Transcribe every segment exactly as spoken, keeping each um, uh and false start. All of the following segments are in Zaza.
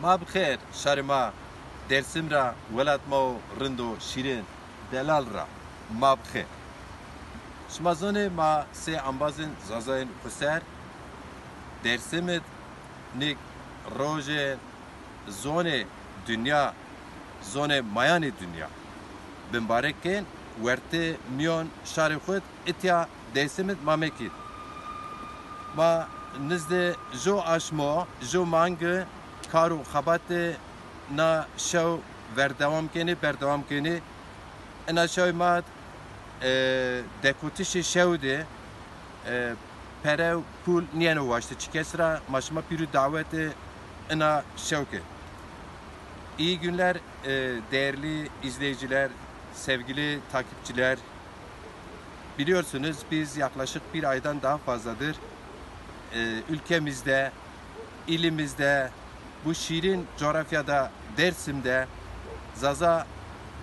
Ma bi xêr, şarê ma Dêrsim ra, welat ma o rind û şîrin, delal ra ma bi xêr. Şima zonê ma sey embazên Zazayên Xuser Dêrsim id nik rojê zonê dinya, zonê mayanê dinya bimbarek kên, wertê mîyon şarê xwu id, itya Dêrsim id ma mekî. Ma nizdê jo aşmo, jo mangi kar û xebatê na şew verdewam kenî, berdewam kenî. Ina şew ma, e, dekotişê şew de, e, pere û pul nîyeno waştî çi kes ra, ma şima pîrû dawetê ina şew ke. İyi günler, e, değerli izleyiciler, sevgili takipçiler. Biliyorsunuz, biz yaklaşık bir aydan daha fazladır, e, ülkemizde, ilimizde, bu şirin coğrafyada, Dersim'de Zaza,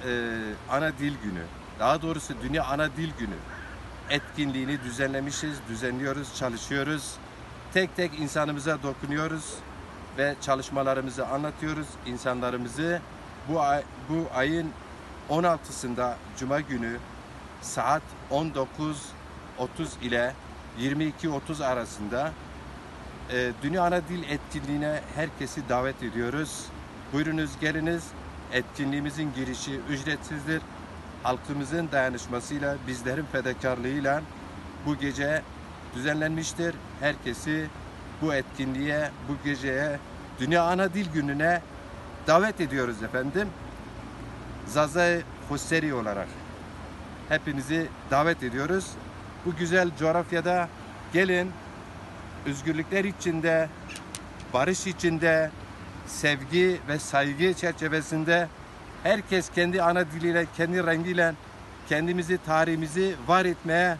e, Ana Dil Günü, daha doğrusu Dünya Ana Dil Günü etkinliğini düzenlemişiz, düzenliyoruz, çalışıyoruz. Tek tek insanımıza dokunuyoruz ve çalışmalarımızı anlatıyoruz. İnsanlarımızı bu ay, bu ayın on altısında Cuma günü saat on dokuz otuz ile yirmi iki otuz arasında, e, Dünya Ana Dil etkinliğine herkesi davet ediyoruz. Buyurunuz, geliniz. Etkinliğimizin girişi ücretsizdir. Halkımızın dayanışmasıyla, bizlerin fedakarlığıyla bu gece düzenlenmiştir. Herkesi bu etkinliğe, bu geceye, Dünya Ana Dil Günü'ne davet ediyoruz efendim. Zazay Xuseri olarak hepinizi davet ediyoruz. Bu güzel coğrafyada gelin, özgürlükler içinde, barış içinde, sevgi ve saygı çerçevesinde herkes kendi ana diliyle, kendi rengiyle kendimizi, tarihimizi var etmeye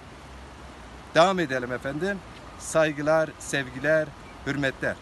devam edelim efendim. Saygılar, sevgiler, hürmetler.